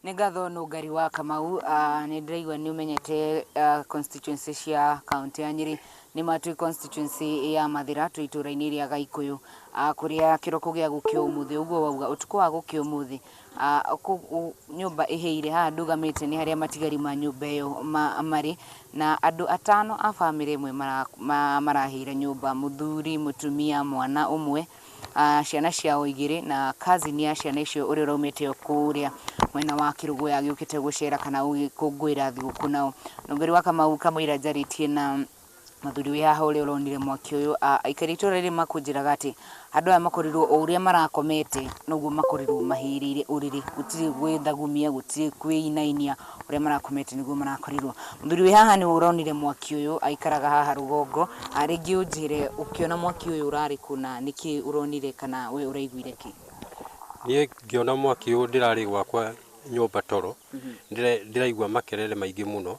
Nĩ ngatho Nũngari wa Kamau. Nĩ ndĩraigua nĩ ũmenyete constituency cia kaunti ya Nyĩrĩ. Nĩ ma twĩ constituency ya Mathĩra, twĩ itũũra-inĩ rĩa Gaikũyũ, kũrĩa kĩroko gĩa gũkĩa ũmũthĩ, ũguo wauga ũtukũ wa gũkĩa ũmũthĩ, nyũmba ĩhĩire. Haha ndũgamĩte nĩ harĩa matigari ma nyũmba ĩyo marĩ, na andũ atano a bamĩrĩ ĩmwe marahĩire nyũmba, mũthuri, mũtumia, mwana ũmwe, ciana ciao igĩrĩ na cousin ya ciana icio ũrĩa ũraumĩte o kũrĩa mwena wa Kĩrũgũya agĩũkĩte gũcera kana gũgĩkũngũĩra thigũkũ nao. Nũngari wa Kamau, kamũira njarĩtie na mũthuri wĩ haha ũrĩa ũronire mwaki ũyũ, aikari a itũũra rĩrĩ makũnjĩraga atĩ andũ aya makorirwo o ũrĩa marakomete noguo makorirwo mahĩrĩire ũrĩrĩ, gũtirĩ gwĩthagumia, gũtirĩ kwĩinainia, ũrĩa marakomete nĩguo marakorirwo. Mũthuri wĩ haha nĩwe ũronire mwaki ũyũ, aikaraga haha rũgongo. Rĩngĩ ũnjĩre ũkĩona mwaki ũyũ ũrarĩ kũ na nĩkĩ ũronire kana we ũraiguire kĩ? Niĩ ngĩona mwaki ũyũ ndĩrarĩ gwakwa nyũmba toro, ndĩraigua makelele maingĩ mũno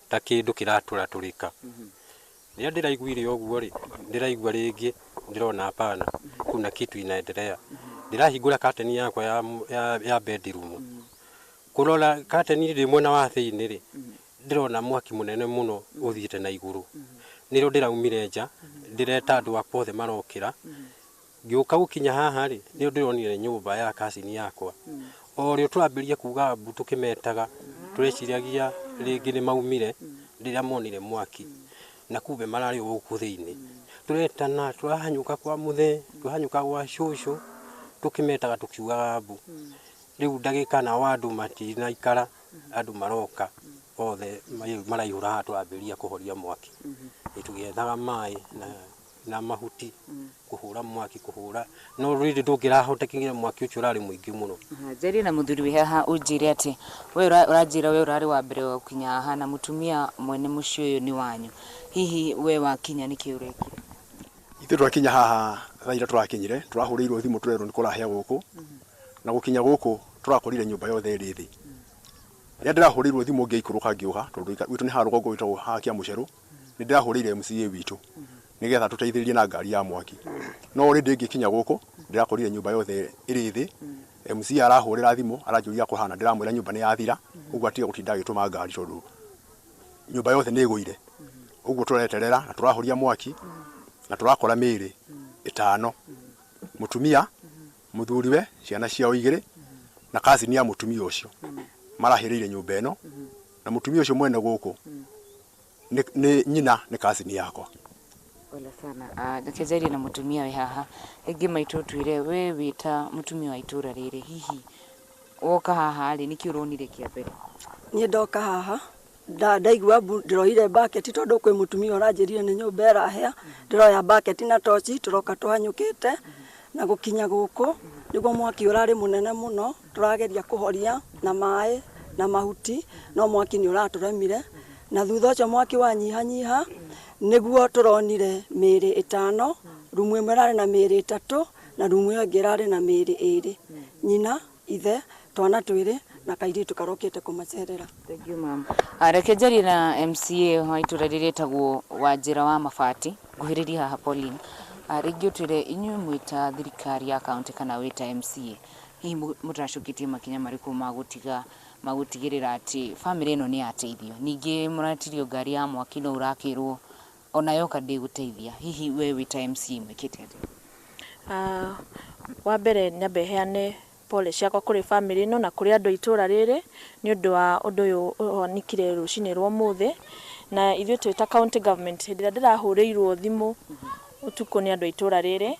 ta kĩndũ kĩratũratũrĩka. Rĩrĩa ndĩraiguire ũguo rĩ, ndĩraigua rĩngĩ ndĩrona hapana, kuna kitu inaendelea. Ndĩrahingũra curtain yakwa ya bedroom. Kũrora curtain rĩ mwena wa thĩinĩ rĩ, ndĩrona mwaki mũnene mũno ũthiĩte na igũrũ. Nĩrĩo ndĩraumire nja, ndĩreta andũ akwa othe marokĩra. Ngĩũka gũkinya haha rĩ, nĩrĩo ndĩronire nyũmba ya cousin yakwa. O rĩo tũrambĩrĩria kuga mbu tũkĩmetaga, tũreciragia rĩngĩ nĩ maumire rĩrĩa monire mwaki, na kumbe mararĩ o gũkũ thĩinĩ. Tũretana, tũrahanyũka kwa mũthee, tũrahanyũka gwa cũcũ, tũkĩmetaga tũkiugaga mbu. Rĩu ndagĩka nao andũ matinaikara, andũ maroka othe maraihũra haha tũrambĩrĩria kũhoria mwaki. Tũgĩethaga maĩ na mahuti kũhũra mwaki, kũhũra no rĩrĩ ndũngĩrahotekire, mwaki ũcio ũrarĩ mũingĩ mũno. Njarie na mũthuri wĩ haha, ũnjĩre atĩ we ũranjĩra we ũrarĩ wa mbere wa gũkinya haha na mũtumia mwene mũciĩ ũyũ nĩ wanyu. Hihi we wakinya nĩkĩ ũrekire? Ithuĩ twakinya haha thaa iria tũrakinyire, tũrahũrĩirwo thimũ tũrerwo nĩ kũrahĩa gũkũ, na gũkinya gũkũ tũrakorire nyũmba yothe ĩrĩ thĩ. Rĩrĩa ndĩrahũrĩirwo thimũ ngĩikũrũka ngĩũka, tondũ gwitũ nĩ haha rũgongo gwĩtagwo haha Kĩamũcerũ, nĩ ndĩrahũrĩire MCA witũ nĩgetha tũteithĩrĩrie na ngari ya mwaki. No already ngĩkinya gũkũ ndĩrakorire nyũmba yothe ĩrĩ thĩ. MCA arahũrĩra thimũ aranjũria kũhana, ndĩramwĩra nyũmba nĩ yathira, ũguo atige gũtinda agĩtũma ngari tondũ nyũmba yothe nĩ ĩgũire. Ũguo tũreterera na tũrahoria mwaki na tũrakora mĩĩrĩ ĩtano, mũtumia, mũthuriwe, ciana ciao igĩrĩ na cousin ya mũtumia ũcio marahĩrĩire nyũmba ĩno, na mũtumia ũcio mwene gũkũ nĩ nyina nĩ cousin yakwa. Pole sana. Reke njarie na mũtumia wĩ haha. Rĩngĩ maitũ ũtwĩre we wĩ ta mũtumia wa itũũra rĩrĩ, hihi woka haha rĩ, nĩkĩ ũronire kĩa mbere? Niĩ ndoka haha ndaigua mbu, ndĩroire bucket tondũ kwĩ mũtumia ũranjĩrire nĩ nyũmba ĩrahĩa. Ndĩroya bucket na toci, tũroka tũhanyũkĩte na gũkinya gũkũ nĩguo mwaki ũrarĩ mũnene mũno. Tũrageria kũhoria na maĩ na mahuti, no mwaki nĩ ũratũremire, na thutha ũcio mwaki wanyihanyiha nĩguo tũronire mĩĩrĩ ĩtano. Rumu ĩmwe ĩrarĩ na mĩĩrĩ ĩtatũ na rumu ĩyo ĩngĩ ĩrarĩ na mĩĩrĩ ĩrĩ, nyina, ithe, twana twĩrĩ na kairĩtu karokĩte kũmacerera. Thank you, ma'am. Reke njarie na MCA wa itũũra rĩrĩ rĩtagwo Wanjĩra wa Mabati. Nguhĩrĩrie haha Pauline. Rĩngĩ ũtwĩre inyuĩ mwĩ ta thirikari ya kaunti kana wĩ ta MCA, hihi mũtacũkĩtie makinya marĩkũ ma gũtiga ma gũtigĩrĩra atĩ bamĩrĩ ĩno nĩ yateithio? Ningĩ mũratirio ngari ya mwaki no ũrakĩrwo ona yoka ndĩgũteithia. Hihi we wĩ ta MCA mwĩkĩte atĩa? Wa mbere nyambe heane pole ciakwa kũrĩ bamĩrĩ ĩno na kũrĩ andũ a itũũra rĩrĩ nĩ ũndũ wa ũndũ ũyũ ũhanĩkire rũcinĩ rwa ũmũthĩ. Na ithuĩ twĩ ta county government, hĩndĩ ĩrĩa ndĩrahũrĩirwo thimũ ũtukũ nĩ andũ a itũũra rĩrĩ,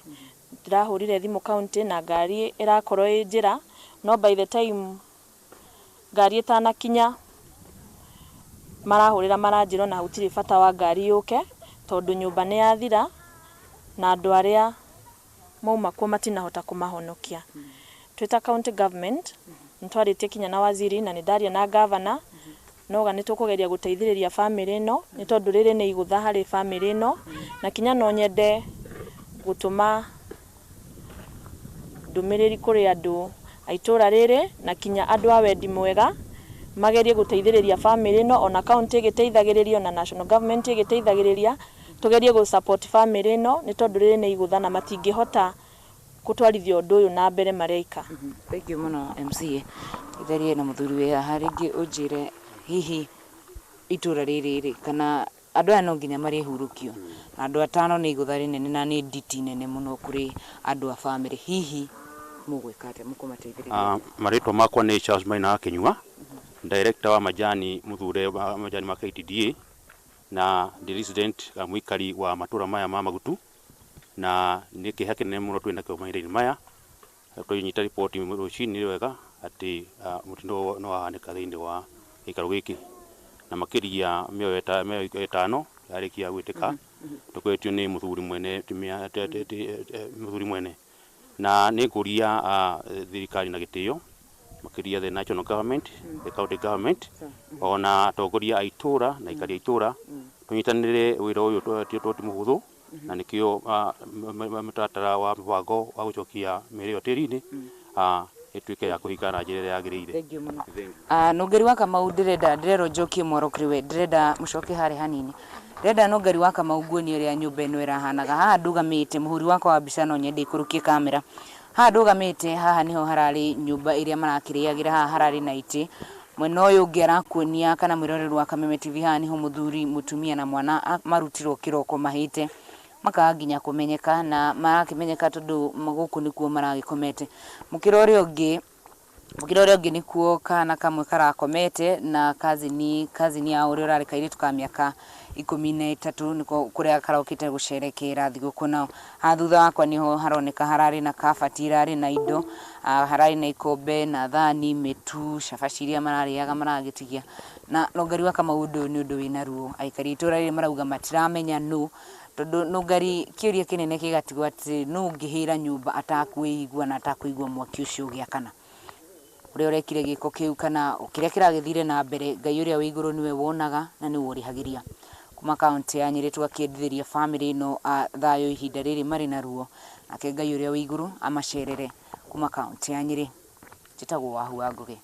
ndĩrahũrire thimũ county na ngari ĩrakorwo ĩ njĩra, no by the time ngari ĩtanakinya marahũrĩra maranjĩra ona gũtirĩ bata wa ngari yũke tondũ nyũmba nĩ yathira na andũ arĩa mauma kuo matinahota kũmahonokia. Twĩ ta county government nĩ twarĩtie kinya na waziri na nĩ ndaria na governor noga nĩ tũkũgeria gũteithĩrĩria bamĩrĩ ĩno nĩ tondũ rĩrĩ nĩ igũtha harĩ bamĩrĩ ĩno. Na kinya no nyende gũtũma ndũmĩrĩri kũrĩ andũ a itũũra rĩrĩ na kinya andũ a wendi mwega magerie gũteithĩrĩria bamĩrĩ ĩno, ona county ĩgĩteithagĩrĩria, ona national government ĩgĩteithagĩrĩria, tũgerie gũ support bamĩrĩ ĩno nĩ tondũ rĩrĩ nĩ igũtha na matingĩhota gũtwarithia ũndũ ũyũ na mbere mareka. Thank you mũno, MCA. Itherie na mũthuri wĩ haha rĩngĩ ũnjĩre hihi itũra rĩrĩ rĩ kana andũ aya no nginya marĩhurũkio na andũ atano nĩ igũtha rĩnene na nĩ nditi nene mũno kũrĩ andũ a bamĩrĩ, hihi mũgwĩka atĩa, mũkũmateithĩrĩria? Marĩtwa makwa nĩ Charles Maina wa Kinyua, director wa majani mũthure wa majani ma KTDA, na ndi resident mũikari wa matũra maya ma Magutu, na nĩ kĩeha kĩnene mũno twĩ nakĩo mahinda-inĩ maya. Tũnyita riboti rũcinĩ wega atĩ mũtino nĩ wahanĩka thĩinĩ wa gĩikaro gĩkĩ, na makĩria mĩoyo ĩtano yarĩkia gwĩtĩka tũkoretio nĩ mũthuri mwene mũthuri mwene, na nĩ ngũria thirikari na gĩtĩo makĩria the national government, the county government, ona atongoria a itũra na aikari a itũra tũnyitanĩre wĩra ũyũ ti mũhũthũ, na nĩkĩo mũtaratara wa mũbango wa gũcokia mĩĩrĩ ĩyo tĩri-inĩ ĩtuĩke ya kũhinga na njĩra ĩrĩa yagĩrĩire. Thengiũ mũno. Nũngeri wa Kamau, ndĩrenda ndĩrerwo njokie mwaro kũrĩ we, ndĩrenda mũcoke harĩa hanini. Ndĩrenda Nũngeri wa Kamau nguonie ũrĩa nyũmba ĩno ĩrahanaga. Haha ndũgamĩte, mũhũri wakwa wa mbica no nyende ikũrũkie kamera. Haha ndũgamĩte, haha nĩho hararĩ nyũmba ĩrĩa marakĩrĩagĩra, haha hararĩ na itĩ. Mwena ũyũ ũngĩ arakuonia kana mwĩroreri wa Kameme TV, haha nĩho mũthuri, mũtumia na mwana marutirwo kĩroko mahĩte makaga nginya kũmenyeka, na marakĩmenyeka tondũ gũkũ nĩkuo maragĩkomete. Mũkĩra ũrĩa ũngĩ, mũkĩra ũrĩa ũngĩ nĩkuo kana kamwe karakomete na kazini yao ũrĩa ũrarĩ kairĩtu ka mĩaka 13 nĩko kũrĩa karokĩte gũcerekera thigũkũ nao. Haha thutha wakwa nĩho haroneka hararĩ na kabati irarĩ na indo, hararĩ na ikombe na thani, mĩtu, cabaci iria mararĩaga maragĩtigia. Na Nũngari wa Kamau, ũndũ ũyũ nĩ ũndũ wĩna ruo. Aikari a itũra rĩrĩ marauga matiramenya nũ, tondũ Nũngari kĩũria kĩnene kĩgatigwo atĩ nũ ũngĩhĩra nyũmba atakwĩigua na atakũigua mwaki ũcio ũgĩakana, ũrĩa ũrekire gĩko kĩu kana kĩrĩa kĩragĩthire na mbere. Ngai ũrĩa wĩ igũrũ nĩwe wonaga na nĩwe ũrĩhagĩria. Kuma kaunti ya Nyĩrĩ tũgakĩendithĩria bamĩrĩ ĩno thayũ ihinda rĩrĩ marĩ na ruo, nake Ngai ũrĩa wĩ igũrũ amacerere. Kuma kaunti ya Nyĩrĩ, njĩtagwo Wahu wa Ngũgĩ.